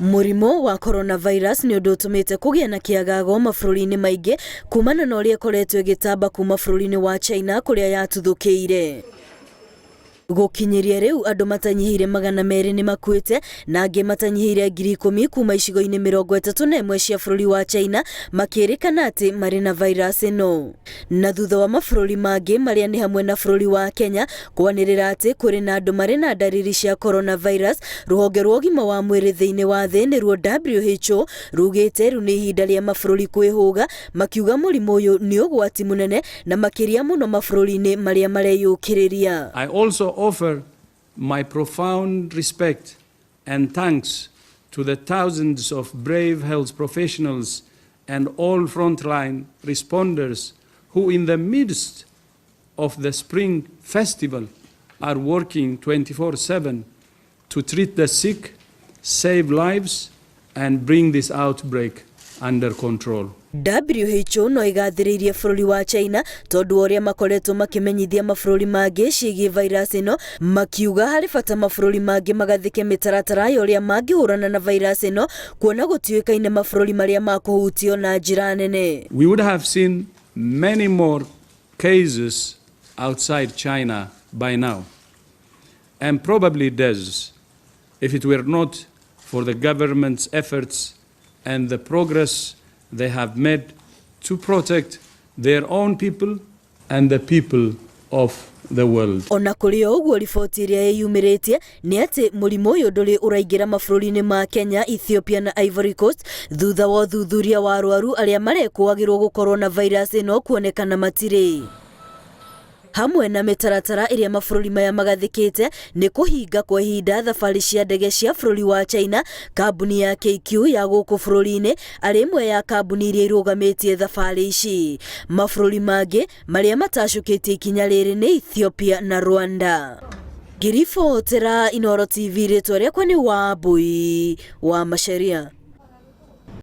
Mũrimũ wa coronavirus nĩ ũndũ ũtũmĩte kũgĩe na kĩagago mabũrũri-inĩ maingĩ kumana na ũrĩa ĩkoretwo ĩgĩtamba kuma bũrũri-inĩ wa China kũrĩa yatuthũkĩire. Gũkinyĩria rĩu andũ matanyihĩire 200 nĩ makuĩte na angĩ matanyihĩire 10,000 kuma icigo-inĩ 31 cia bũrũri wa China makĩrĩkana atĩ marĩ na virus ĩno. Na thutha wa mabũrũri mangĩ marĩa nĩ hamwe na bũrũri wa Kenya kwanĩrĩra atĩ kũrĩ na andũ marĩ na ndariri cia coronavirus, rũhonge rwa ũgima wa mwĩrĩ thĩinĩ wa thĩ nĩruo WHO rugĩte rĩu nĩ ihinda rĩa mabũrũri kwĩhũga, makiuga mũrimũ ũyũ nĩ ũgwati mũnene na makĩria mũno mabũrũri-inĩ marĩa mareyũkĩrĩria. I also offer my profound respect and thanks to the thousands of brave health professionals and all frontline responders who in the midst of the Spring Festival are working 24/7 to treat the sick, save lives, and bring this outbreak under control. WHO no ĩgathĩrĩirie bũrũri wa China tondũ wa ũrĩa makoretwo makĩmenyithia mabũrũri mangĩ ciĩgiĩ virus ĩno, makiuga harĩ bata mabũrũri mangĩ magathĩke mĩtaratara ya ũrĩa mangĩhũrana na virus ĩno kuona gũtiũĩkaine mabũrũri marĩa makũhutio na njĩra nene. We would have seen many more cases outside China by now, and probably deaths, if it were not for the government's efforts and the progress they have made to protect their own people and the people of the world. Ona kũrĩ o ũguo, riboti ĩrĩa ĩyumĩrĩtie nĩ atĩ mũrimũ ũyũ ndũrĩ ũraingĩra mabũrũri-inĩ ma Kenya, Ethiopia na Ivory Coast thutha wa ũthuthuria wa arwaru arĩa marekũagĩrwo gũkorwo na virus ĩno kuonekana matirĩ hamwe na mĩtaratara ĩrĩa mabũrũri maya magathĩkĩte nĩ kũhinga kwa ihinda thabarĩ cia ndege cia bũrũri wa China. Kambuni ya KQ ya gũkũ bũrũri-inĩ arĩ ĩmwe ya kambuni iria irũgamĩtie thabarĩ ici. Mabũrũri mangĩ marĩa matacũkĩtie ikinya rĩrĩ nĩ Ethiopia na Rwanda. Ngĩribotera Inooro TV, rĩtwa rĩakwa nĩ Wambui wa Macharia.